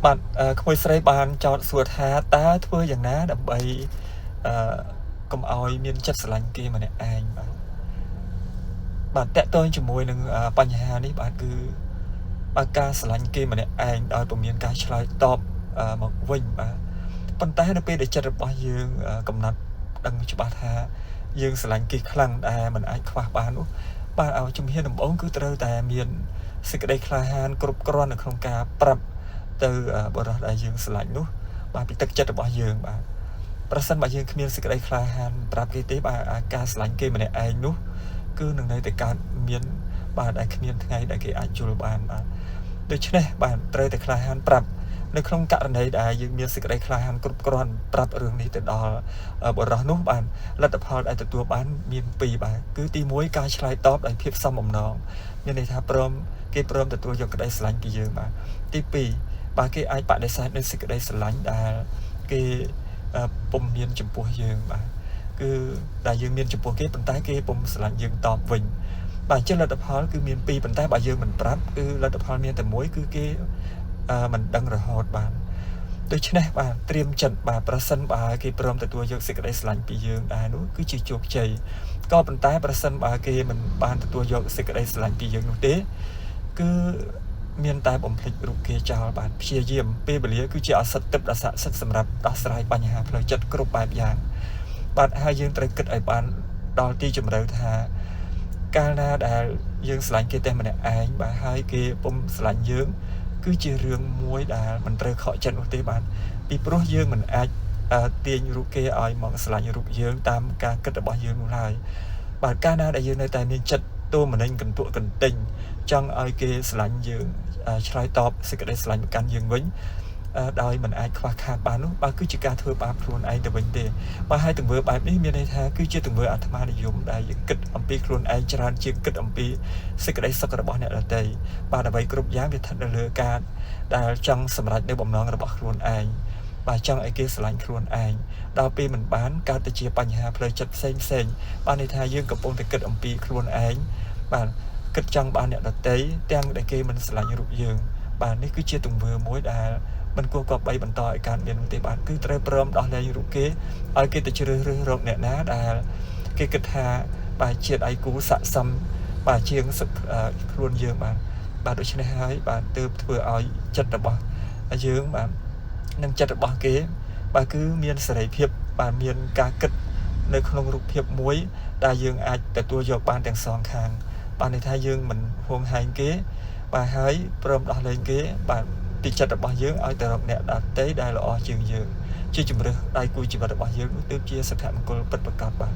បាទក្មួយស្រីបានចោទសួរថាតើធ្វើយ៉ាងណាដើម្បីអឺកុំឲ្យមានចិត្តស្រឡាញ់គេម្នាក់ឯងបាទបាទតកតងជាមួយនឹងបញ្ហានេះបាទគឺបាទការស្រឡាញ់គេម្នាក់ឯងដោយពុំមានការឆ្លើយតបមកវិញបាទប៉ុន្តែនៅពេលដែលចិត្តរបស់យើងកំណត់ដឹងច្បាស់ថាយើងស្រឡាញ់គេខ្លាំងដែលមិនអាចខ្វះបាននោះបាទឲ្យជំហានដំបូងគឺត្រូវតែមានសេចក្តីក្លាហានគ្រប់គ្រាន់នៅក្នុងការប្រាប់ទៅបុរសដែលយើងស្រឡាញ់នោះបាទពីទឹកចិត្តរបស់យើងបាទប្រសិនបើយើងគ្មានសេចក្តីក្លាហានប្រាប់គេទេបាទការស្រឡាញ់គេម្នាក់ឯងនោះគឺនឹងនៅតែកើតមានបាទដែលគ្មានថ្ងៃដែលគេអាចយល់បានបាទដូច្នេះបាទត្រូវតែក្លាហានប្រាប់នៅក្នុងករណីដែលយើងមានសេចក្តីក្លាហានគ្រប់គ្រាន់ប្រាប់រឿងនេះទៅដល់បុរសនោះបាទលទ្ធផលដែលទទួលបានមានពីរបាទគឺទី1ការឆ្លើយតបដោយភាពសមបំណងមានន័យថាព្រមគេព្រមទទួលយកក្តីស្រឡាញ់ពីយើងបាទទី2បាទគេអាចបដិសេធនៅសេចក្តីស្រឡាញ់ដែលគេពុំមានចំពោះយើងបាទគឺដែលយើងមានចំពោះគេប៉ុន្តែគេពុំស្រឡាញ់យើងតបវិញបាទអញ្ចឹងលទ្ធផលគឺមានពីរប៉ុន្តែបើយើងមិនប្រាប់គឺលទ្ធផលមានតែមួយគឺគេមិនដឹងរហូតបាទដូច្នេះបាទត្រៀមចិត្តបាទប្រសិនបើគេព្រមទទួលយកសេចក្តីស្រឡាញ់ពីយើងដែរនោះគឺជាជោគជ័យក៏ប៉ុន្តែប្រសិនបើគេមិនបានទទួលយកសេចក្តីស្រឡាញ់ពីយើងនោះទេគឺមានតែបំភ្លេចរូបគេចោលបាទព្យាយាមពេលវេលាគឺជាឱសថទឹកដ៏ស័ក្តិសិទ្ធិសម្រាប់ដោះស្រាយបញ្ហាផ្លូវចិត្តគ្រប់បែបយ៉ាងបាទហើយយើងត្រូវគិតឲ្យបានដល់ទីជម្រៅថាកាលណាដែលយើងស្រឡាញ់គេតែម្នាក់ឯងបាទហើយគេពុំស្រឡាញ់យើងគឺជារឿងមួយដែលមិនត្រូវខកចិត្តនោះទេបាទពីព្រោះយើងមិនអាចទាញរូបគេឲ្យមកស្រឡាញ់រូបយើងតាមការគិតរបស់យើងនោះឡើយបាទកាលណាដែលយើងនៅតែមានចិត្តទោមនញកន្ទក់កន្ទិញចង់ឲ្យគេស្រឡាញ់យើងឆ្លើយតបសេចក្តីស្រឡាញ់មកកាន់យើងវិញដោយមិនអាចខ្វះខាតបាននោះបាទគឺជាការធ្វើបាបខ្លួនឯងទៅវិញទេបាទហើយទង្វើបែបនេះមានន័យថាគឺជាទង្វើអាត្មានិយមដែលយើងគិតអំពីខ្លួនឯងច្រើនជាងគិតអំពីសេចក្តីសុខរបស់អ្នកដទៃបាទអ្វីគ្រប់យ៉ាងវាស្ថិតនៅលើការដែលចង់សម្រេចនៅបំណងរបស់ខ្លួនឯងបាទចង់ឲ្យគេស្រឡាញ់ខ្លួនឯងដល់ពេលមិនបានកើតទៅជាបញ្ហាផ្លូវចិត្តផ្សេងផ្សេងបាទន័យថាយើងកំពុងតែគិតអំពីខ្លួនឯងបាទគិតចង់បានអ្នកដទៃទាំងដែលគេមិនស្រឡាញ់រូបយើងបាទនេះគឺជាទង្វើមួយដែលមិនគួរគប្បីបន្តឲ្យកើតមាននោះទេបាទគឺត្រូវព្រមដោះលែងរូបគេឲ្យគេទៅជ្រើសរើសរកអ្នកណាដែលគេគិតថាបាទជាដៃគូស័ក្តិសមបាទជាងខ្លួនយើងបាទបាទដូច្នេះហើយបាទទើបធ្វើឲ្យចិត្តរបស់យើងបាទនិងចិត្តរបស់គេបាទគឺមានសេរីភាពបាទមានការគិតនៅក្នុងរូបភាពមួយដែលយើងអាចទទួលយកបានទាំងសងខាងបាទន័យថាយើងមិនហួងហែងគេបាទហើយព្រមដោះលែងគេបាទពីចិត្តរបស់យើងឲ្យទៅរកអ្នកដទៃដែលល្អជាងយើងជាជំរើសដៃគូជីវិតរបស់យើងនោះទើបជាសុភមង្គលពិតប្រាកដបាទ